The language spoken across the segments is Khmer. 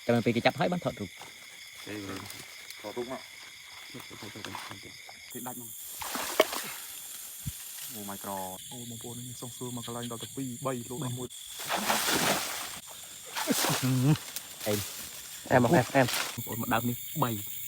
តែពេលគេចាប់ហើយបានថតរូប ទេថតរូបមក គេដាច់មក អូ my god អូបងប្អូននេះសុំសួរមកកន្លែងដល់ទៅ2 3លោកដល់មួយ អែមអែមអែម បងប្អូនមកដើមនេះ3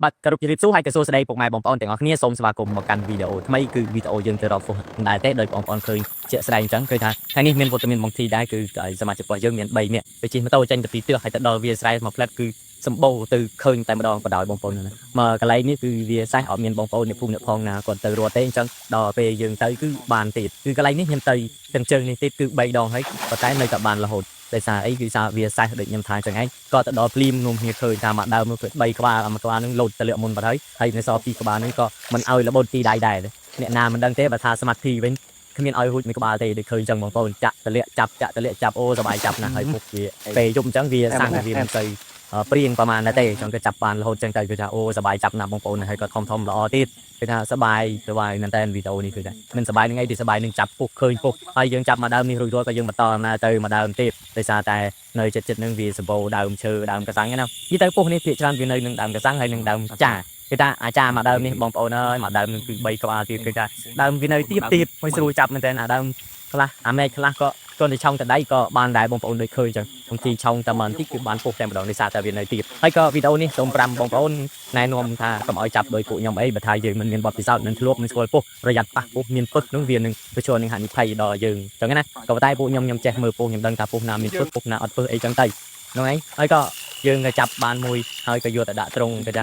បាទគោរពជម្រាបសួរហើយក៏សួស្តីពុកម៉ែបងប្អូនទាំងអស់គ្នាសូមស្វាគមន៍មកកាន់វីដេអូថ្មីគឺវីដេអូយើងទៅរកហ្វុះមិនដែរទេដោយបងប្អូនឃើញជាក់ស្ដែងអញ្ចឹងឃើញថាថ្ងៃនេះមានវត្តមានបងធីដែរគឺសមាជិករបស់យើងមាន3នាក់ទៅជិះម៉ូតូចេញទៅពីផ្ទះហើយទៅដល់វាលស្រែមកផ្លែតគឺសម្បូរទៅឃើញតែម្ដងបដ ாய் បងប្អូនណាមកកន្លែងនេះគឺវាសេះអត់មានបងប្អូនអ្នកភូមិអ្នកផងណាគាត់ទៅរត់ទេអញ្ចឹងដល់ពេលយើងទៅគឺបានទៀតគឺកន្លែងនេះខ្ញុំទៅទាំងជើងនេះទៀតគឺ3ដងហើយប៉ុន្តែនៅតែបានរហូតដោយសារអីគឺសារវាសេះដូចខ្ញុំថាអញ្ចឹងឯងក៏ទៅដល់ភ្លាមនំគ្នាឃើញថាមកដើមនោះគឺ3ក្បាលមួយក្បាលនឹងលោតទៅលាក់មុនបាត់ហើយហើយនៅសល់2ក្បាលនឹងក៏មិនឲ្យរបូតទីដៃដែរអ្នកណាមិនដឹងទេបើថាសមាធិវិញគ្មានឲ្យហួចមួយក្បាលទេដូចឃើញអញ្ចឹងបងប្អូនចាក់ទលាក់ចាប់ចាក់ទលាក់ចាប់អូសบายចាប់ណាស់ហើយពុកវាពេលយប់អញ្ចឹងវាសាំងវាមិនសូវព្រៀងប្រហែលដែរទេអញ្ចឹងក៏ចាប់បានរហូតអញ្ចឹងទៅគឺថាអូសบายចាប់ណាស់បងប្អូនហើយក៏ធំធំល្អទៀតគឺថាសบายសบายមែនតើវីដេអូនេះគឺថាមិនសบายនឹងអីទេសบายនឹងចាប់ពុកឃើញពុកហើយយើងចាប់មកដើមនេះរួចរាល់ក៏យើងបន្តដំណើរទៅមកដើមទៀតដោយសារតែនៅចិត្តចិត្តនឹងវាសម្បូរដើមឈើដើមកសាំងណានិយាយទៅពុកនេះភាគច្រើនវានៅនឹងដើមកសាំងហើយនឹងដើមចាគឺថាអាចារ្យមកដើមនេះបងប្អូនអើយមកដើមនឹងគឺ3ក្បាលទៀតគឺថាដើមវានៅទៀបទៀបមិនស្រួលចាប់មែនតើអាដើមខ្លះអាមែកខ្លះក៏គាត់ទៅឆោងតដៃក៏បានដែរបងប្អូនដូចឃើញអញ្ចឹងបางทีឆោងតែបន្តិចគឺបានពុះតែម្ដងដោយសារតែវានៅទៀបហើយក៏វីដេអូនេះសូម5បងប្អូនណែនាំថាកុំឲ្យចាប់ដោយពួកខ្ញុំអីបើថាយើងមិនមានបទពិសោធន៍នឹងធ្លាប់នឹងស្គាល់ពុះប្រយ័ត្នប៉ះពុះមានពឹសនោះវានឹងប្រឈមនឹងហានិភ័យដល់យើងអញ្ចឹងណាក៏ប៉ុន្តែពួកខ្ញុំខ្ញុំចេះមើលពុះខ្ញុំដឹងថាពុះណាមានពឹសពុះណាអត់ពឹសអីចឹងទៅហ្នឹងឯងហើយក៏យើងក៏ចាប់បានមួយហើយក៏យកទៅដាក់ត្រង់គេថា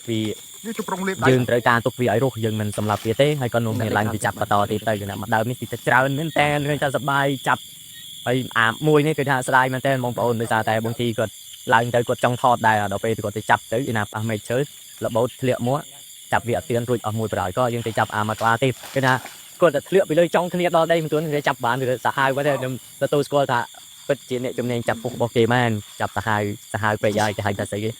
វា នេះជប្រុងលេបដៃ យើងត្រូវការទុកវាឲ្យរស់យើងមិនសម្លាប់វាទេហើយក៏នាំគ្នាឡើងទៅចាប់បន្តទៀតទៅណាមកដើមនេះគឺតែច្រើនមែនតើឃើញថាសប្បាយចាប់ហើយអាមួយនេះគឺថាស្ដាយមែនតើបងប្អូនដោយសារតែបងធីគាត់ឡើងទៅគាត់ចង់ថតដែរដល់ពេលគាត់ទៅចាប់ទៅឯណាប៉ះមេឈើរបូតធ្លាក់មកចាប់វាអត់ទៀនរួចអស់មួយប្រហើយក៏យើងទៅចាប់អាមកក្បាលទៀតគឺថាគាត់តែធ្លាក់ពីលើចុងគ្នាដល់ដីមិនទួនគេចាប់បានគឺសាហាវបាត់ទេខ្ញុំទទួលស្គាល់ថាពិតជាអ្នកជំនាញចាប់ពុះរបស់គេមែនចាប់សាហាវសាហាវពេកហើយគេហៅថាស្អីគេ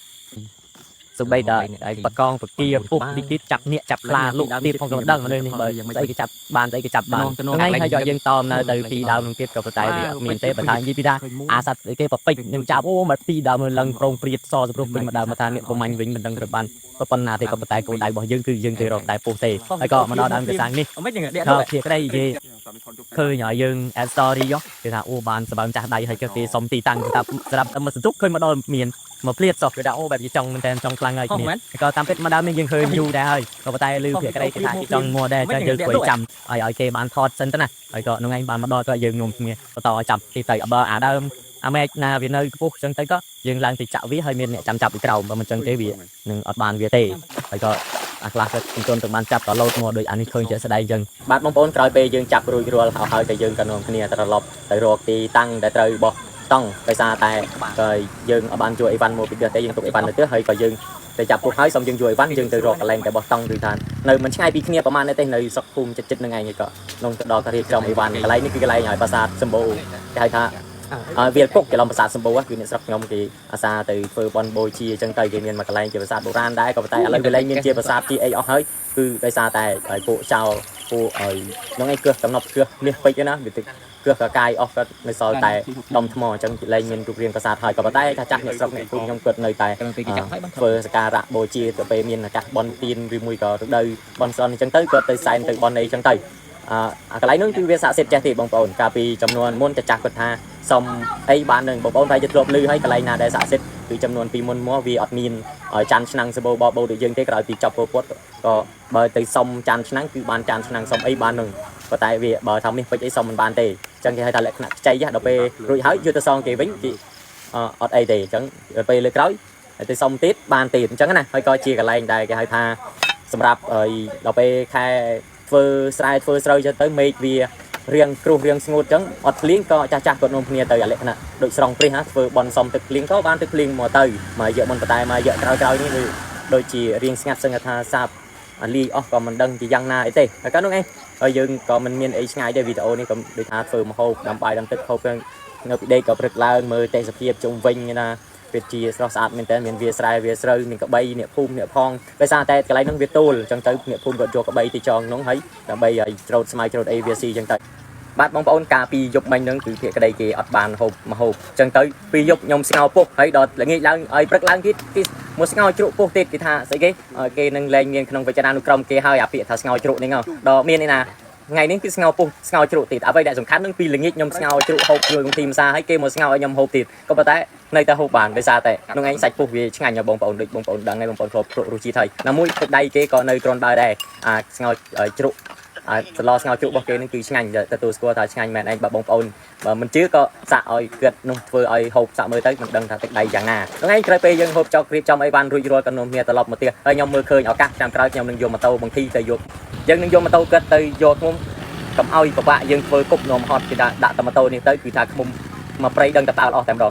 សូម្បីតែឯបកងបកាពុកតិចទៀតចាប់នៀកចាប់ខ្លាលក់ទៀតផងក៏មិនដឹងនៅនេះបើស្អីគេចាប់បានស្អីគេចាប់បានថ្ងៃហើយយកយើងតមនៅទៅពីដើមនឹងទៀតក៏ប៉ុន្តែវាអត់មានទេបើថានិយាយពីថាអាសត្វគេបពេចនឹងចាប់អូមកពីដើមឡើងក្រងព្រាតសសព្រោះពេញមកដើមមកថានៀកប្រមាញ់វិញមិនដឹងទៅបានប៉ុណ្ណាទេក៏ប៉ុន្តែគោលដៅរបស់យើងគឺយើងទៅរកតែពុះទេហើយក៏មកដល់ដើមកសាំងនេះ មិនយ៉ាងនេះ ក៏ជាក្តីនិយាយ តាមនេះថតជប់ ឃើញឲ្យយើង add story យោគេថាអូបានសបើមចាស់ដៃហើយគេសុំទីតាំងគេថាស្រាប់តែមកសន្ទុកឃើញមកដល់មានមកភ្លាតសោះគេថាអូបែបជាចង់មែនតើចង់ខ្លាំងហើយគ្នាក៏តាមពិតមកដើមនេះយើងឃើញយូរដែរហើយក៏ប៉ុន្តែឮភាគក្តីគេថាគេចង់មកដែរចឹងយើងគួរចាំឲ្យឲ្យគេបានថតសិនទៅណាហើយក៏នោះឯងបានមកដល់ក៏យើងងុំគ្នាបន្តចាប់ទីទៅបើអាដើមអាមេកណាវានៅខ្ពស់ចឹងទៅក៏យើងឡើងទៅចាក់វាហើយមានអ្នកចាំចាប់ពីក្រោមបើមិនចឹងទេវានឹងអត់បានវាទេហើយក៏អាខ្លះក៏ជំនន់ទៅបានចាប់ក៏លោតមកដូចអានេះឃើញជាក់ស្ដែងចឹងបាទបងប្អូនក្រោយពេលយើងចាប់រួចរាល់ហើយក៏យើងក៏នាំគ្នាត្រឡប់ទៅរកទីតាំងដែលត្រូវបោះតង់ដោយសារតែក៏យើងអត់បានជួយអីវ៉ាន់មកពីផ្ទះទេយើងទុកអីវ៉ាន់នៅផ្ទះហើយក៏យើងទៅចាប់ពុះហើយសូមយើងជួយអីវ៉ាន់យើងទៅរកកន្លែងដែលបោះតង់ឬថានៅមិនឆ្ងាយពីគ្នាប្រហែលទេនៅស្រុកភូមិចិត្តចិត្តនឹងឯងក៏ក្នុងទៅដល់ក៏រៀបចំអីវ៉ាន់កន្លែងនេះគឺកន្លែងឲ្យប្រាសាទសម្បូរគេហៅថា ហើយវាលពុកច្រឡំប្រាសាទសម្បូរគឺអ្នកស្រុកខ្ញុំគេអាសាទៅធ្វើបន់បូជាអញ្ចឹងទៅគេមានមួយកន្លែងជាប្រាសាទបុរាណដែរក៏ប៉ុន្តែឥឡូវវាលែងមានជាប្រាសាទជាអីអស់ហើយគឺដោយសារតែឲ្យពួកចោលពួកឲ្យហ្នឹងឯងគ្រោះកំណប់គ្រោះមាសពេជ្រណាវាទៅគ្រោះកកាយអស់ក៏នៅសល់តែដុំថ្មអញ្ចឹងលែងមានរូបរាងប្រាសាទហើយក៏ប៉ុន្តែថាចាស់អ្នកស្រុកអ្នកភូមិខ្ញុំគាត់នៅតែ ពេលគេចាប់ហើយបាន ធ្វើសក្ការៈបូជាទៅពេលមានឱកាសបន់ទៀនឬមួយក៏រដូវបន់ស្រន់អញ្ចឹងទៅគាត់ទៅសែនទៅបន់អីអញ្ចឹងទៅអាកន្លែងហ្នឹងគឺវាស័ក្តិសិទ្ធិចេះទេបងប្អូនកាលពីចំនួនមុនចាស់គាត់ថាសុំអីបាននឹងបងប្អូនតែជាធ្លាប់ឮហើយកន្លែងណាដែលស័ក្តិសិទ្ធិគឺចំនួនពីមុនមកវាអត់មានចានឆ្នាំងសបោបបោដូចយើងទេក្រោយពីចប់ពោពុតក៏បើទៅសុំចានឆ្នាំងគឺបានចានឆ្នាំងសុំអីបាននឹងប៉ុន្តែវាបើថាមាសពេជ្រអីសុំមិនបានទេអញ្ចឹងគេហៅថាលក្ខណៈខ្ចីដល់ពេលរួចហើយយកទៅសងគេវិញគេអត់អីទេអញ្ចឹងពេលលើក្រោយ ហើយទៅសុំទៀតបានទៀតអញ្ចឹងណាហើយក៏ជាកន្លែងដែលគេហៅថាសម្រាប់ឲ្យដល់ពេលខែធ្វើស្រែធ្វើស្រូវចឹងទៅមេឃវារៀងគ្រោះរៀងស្ងួតចឹងអត់ភ្លៀងក៏ចាស់ចាស់គាត់នាំគ្នាទៅអាលក្ខណៈដូចស្រង់ព្រះណាធ្វើបន់សុំទឹកភ្លៀងក៏បានទឹកភ្លៀងមកទៅមករយៈមុនប៉ុន្តែមករយៈក្រោយៗនេះគឺដូចជារៀងស្ងាត់សឹងថាសាបអាលីអស់ក៏មិនដឹងជាយ៉ាងណាអីទេហើយក៏នោះឯងហើយយើងក៏មិនមានអីឆ្ងាយទេវីដេអូនេះក៏ដូចថាធ្វើម្ហូបដាំបាយដាំទឹកហូបទៅនៅពីដេកក៏ព្រឹកឡើងមើលទេសភាពជុំវិញណា វាជាស្រស់ស្អាតមែនតើមានវាស្រែវាស្រូវមានក្បីអ្នកភូមិអ្នកផងដោយសារតែកន្លែងហ្នឹងវាទោលអញ្ចឹងទៅអ្នកភូមិគាត់យកក្បីទៅចងក្នុងហើយដើម្បីឲ្យច្រូតស្មៅច្រូតអីវាស៊ីអញ្ចឹងទៅ បាទបងប្អូនកាលពីយប់មិញហ្នឹងគឺភាគក្តីគេអត់បានហូបមកហូបអញ្ចឹងទៅពីយប់ខ្ញុំស្ងោរពោះហើយដល់ល្ងាចឡើងឲ្យព្រឹកឡើងទៀតគេមកស្ងោរជ្រក់ពោះទៀតគេថាស្អីគេគេនឹងលែងមានក្នុងវចនានុក្រមគេហើយអាពាក្យថាស្ងោរជ្រក់នេះដល់មានឯណាថ្ងៃនេះគឺស្ងោរពោះស្ងោរជ្រក់ទៀតអ្វីដែលសំខាន់នឹងពីល្ងាចខ្ញុំស្ងោរជ្រក់ហូបជួយក្នុងធីមសាហើយគេមកស្ងោរឲ្យខ្ញុំហូបទៀតក៏ប៉ុន្តែនៅតែហូបបានដោយសារតែក្នុងឯងសាច់ពោះវាឆ្ងាញ់បងប្អូនដូចបងប្អូនដឹងហើយបងប្អូនធ្លាប់ជ្រក់រសជាតិហើយណាមួយទឹកដៃគេក៏នៅគ្រាន់បើដែរអាស្ងោរជ្រក់ អាសឡស្ងោរជ្រក់របស់គេនឹងគឺឆ្ងាញ់ទទួលស្គាល់ថាឆ្ងាញ់មែនឯងបើបងប្អូនបើមិនជឿក៏សាក់ឲ្យគិតនោះធ្វើឲ្យហូបសាក់មើលទៅមិនដឹងថាទឹកដៃយ៉ាងណាហ្នឹងឯងក្រោយពេលយើងហូបចុករៀបចំអីបានរួចរាល់ក៏នាំគ្នាត្រឡប់មកផ្ទះហើយខ្ញុំមើលឃើញឱកាសចាំក្រោយខ្ញុំនឹងយកម៉ូតូបងធីទៅយកយើងនឹងយកម៉ូតូគិតទៅយកឃុំកុំឲ្យពិបាកយើងធ្វើគប់នាំហត់គេដាក់ដាក់តែម៉ូតូនេះទៅគឺថាឃុំមកព្រៃដឹងតែផ្អើលអស់តែម្ដង។